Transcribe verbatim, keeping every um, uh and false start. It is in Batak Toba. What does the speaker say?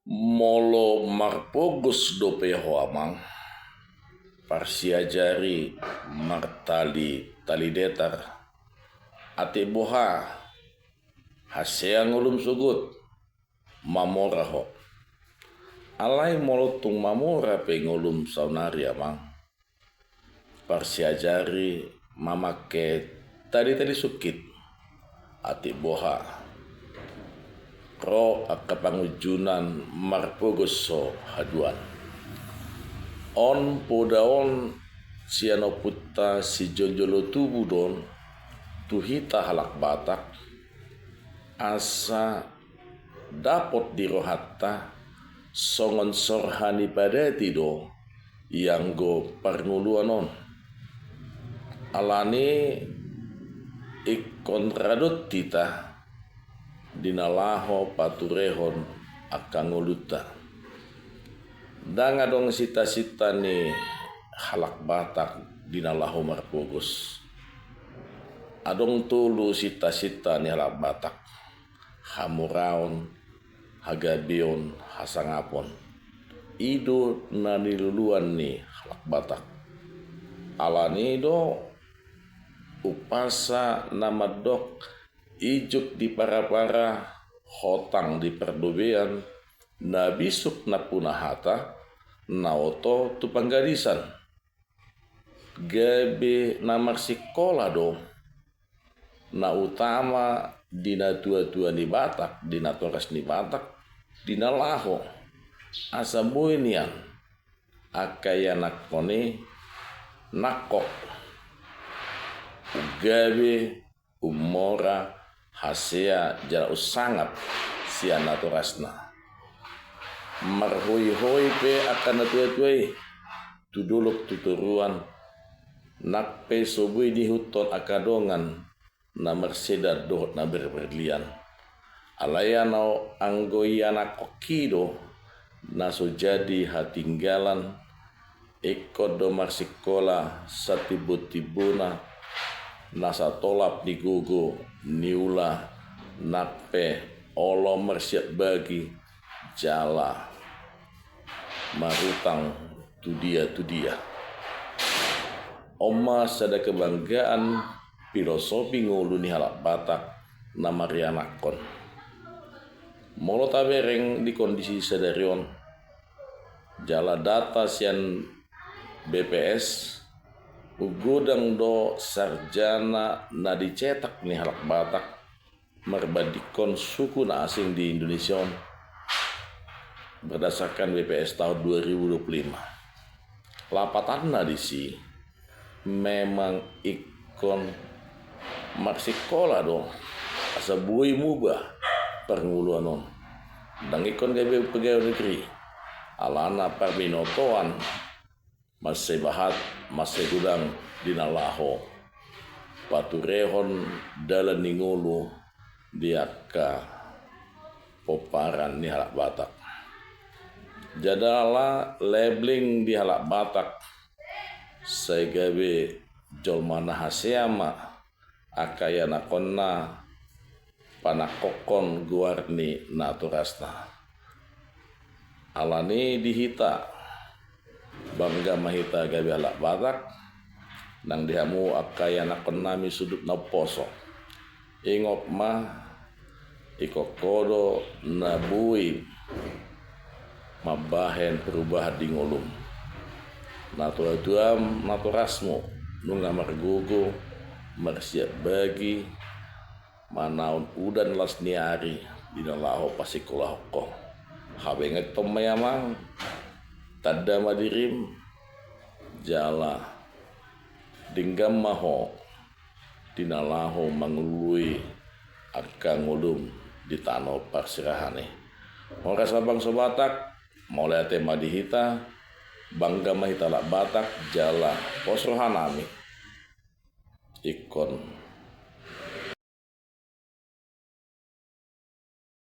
Molo marpogos dope ho amang, parsiajari martali-tali detar, atik boha, hasea ngolum sogot, mamora ho. Alai molo tung mamora pe ngolum saonari amang, parsiajari mamangke tali-tali sungkit, atik boha, ro angka pangunjunan marpogos ho haduan. On poda on sian ompunta sijonjolo tubu do on tu hita halak Batak, asa dapot di rohanta songon sorha ni padati do ianggo parngoluan on. Alani ingkon radot hita di na laho paturehon angka ngolunta. Ndang adong sita-sita ni halak Batak di na laho marpogos. Adong tolu sita-sita ni halak Batak: hamoraon, hagabeon, hasangapon. I do na niluluan ni halak Batak. Alani do umpasa na mandok: ijuk di para-para, hotang di pardobean, na bisuk nampuna hata, na oto tu panggadisan. Gabe na marsikola do na utama di natua-tua ni Batak, di natoras ni Batak, di na laho, asa boi nian angka ianakhon i nangkok, gabe ummora, hasea jala unsangap sian natorasna. Marhoi-hoi pe angka natua-tua i tu dolok tu toruan, nang pe so boi niihuthon angka dongan na marseda dohot na berperlian. Alai anggo ianakhon i do na so jadi hatinggalan, ingkon do marsikola satimbo-timbona, na satolap ni gogo niula, nang pe olo marsiap bagi jala marutang tu dia tu dia. On ma sada kebanggaan filosofi ngolu ni halak Batak na marianakhon. Molo tabereng di kondisi sadari on, jala data sian B P S, umgodang do sarjana na dicetak ni halak Batak marbandingkon suku na asing di Indonesia on, berdasarkan B P S tahun dua ribu dua puluh lima. Lapatanna disi, memang ingkon marsikola do asa boi muba parngoluan on. Ndang ingkon gabe pegawai negeri, alana parbinotoan mansai bahat, mansai godang di na laho paturehon dalan ni ngolu di angka pomparan ni halak Batak. Jala labeling di halak Batak, sai gabe jolma na hasea ma angka ianakhonna panangkokhon goar ni natorasna. Alani di hita, bangga ma hita gabe halak Batak, nang di hamu angka ianakhonnami sundut na umposo. Ingot ma, ingkon ho do na boi mambahen perubahan di ngolum. Natua-tuam, natorasmu, nunga margogo, marsiap bagi, manaon udan las ni ari di na laho pasikolahon ho. Habengeton ma i amang, tanda ma dirim, jala denggan ma ho di na laho mangoloi angka ngolum di tano parserahan i. Horas ma bangso Batak, mauliate ma di hita, bangga ma hita halak Batak, jala pos rohanami ingkon